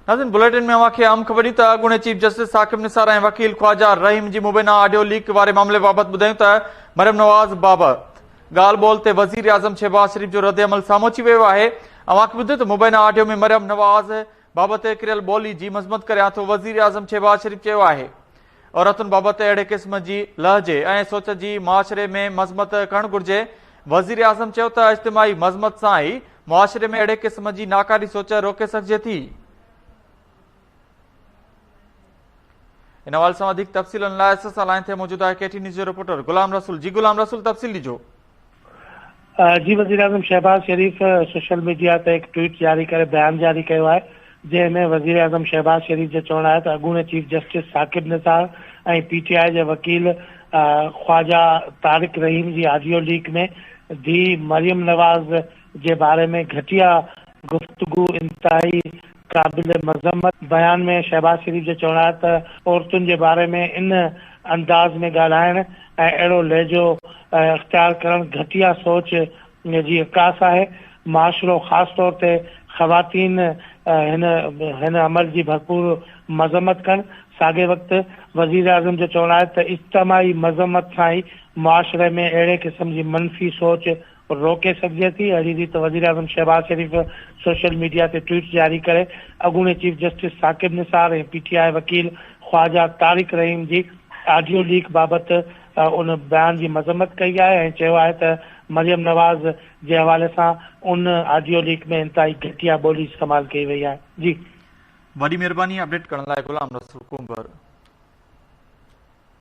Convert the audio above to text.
ناظرين بليٽن ۾ اوهان کي اهم خبر ڏيون ته اڳوڻي چيف جسٽس ثاقب نثار ۽ وڪيل خواجه رحيم جي مبينا آڊيو ليڪ واري معاملي بابت ٻڌايون ته مريم نواز بابت ڳالهه ٻولهه تي وزيراعظم شهباز شريف جو ردعمل سامهون اچي ويو آهي. اوهان کي ٻڌايون ته مبينا آڊيو ۾ مريم نواز بابت ڪريل ٻولي جي مذمت ڪريان ٿو، وزيراعظم شهباز شريف چيو آهي عورتن بابت اهڙي قسم جي لهجي ۽ سوچ جي معاشري ۾ مذمت ڪرڻ گهرجي. وزيراعظم چيو ته اجتماعي مذمت سان ئي معاشري ۾ اهڙي قسم جي ناڪاري سوچ روڪي سگهجي ٿي. ان حوالي سان وڌيڪ تفصيلن لاء اسان سان لائين تي موجود آهي ڪي ٽي نيوز جو رپورٽر غلام رسول جي غلام رسول تفصيل ڏجو. جي وزيراعظم شهباز شريف سوشل ميڊيا تي هڪ ٽوئيٽ جاري ڪري بيان جاري ڪيو آهي جنهن ۾ وزيراعظم شهباز شريف جو چوڻ آهي ته اڳوڻي chief justice Saqib Nisar ۽ P T I جي وڪيل خواجه طارق رحيم جي آڊيو ليڪ ۾ ڌيء مريم نواز جي باري ۾ گهٽيا گفتگو انتهائي قابل مذمت. بيان ۾ شهباز شريف جو چوڻ آهي ته عورتن جي باري ۾ ان انداز ۾ ڳالهائڻ ۽ اهڙو لهجو اختيار ڪرڻ گهٽيا سوچ جي عڪاس آهي، معاشرو خاص طور تي خواتين هن هن عمل جي ڀرپور مذمت ڪن. ساڳئي وقت وزيراعظم جو چوڻ آهي ته اجتماعي مذمت سان ئي معاشري ۾ اهڙي قسم جي منفي سوچ روڪي سگهجي ٿي. اهڙي ريت وزيراعظم شهباز شريف سوشل ميڊيا تي ٽوئيٽ جاري ڪري اڳوڻي chief justice Saqib Nisar ۽ P T I وڪيل خواجه طارق رحيم جي آڊيو ليڪ بابت ان بيان جي مذمت ڪئي آهي ۽ چيو آهي ته مريم نواز جي حوالي سان ان آڊيو ليڪ ۾ انتهائي گهٽيا ٻولي استعمال ڪئي وئي آهي. جي. وڏي مهرباني اپڊيٽ ڪرڻ لاء غلام رسول ڪنڀر.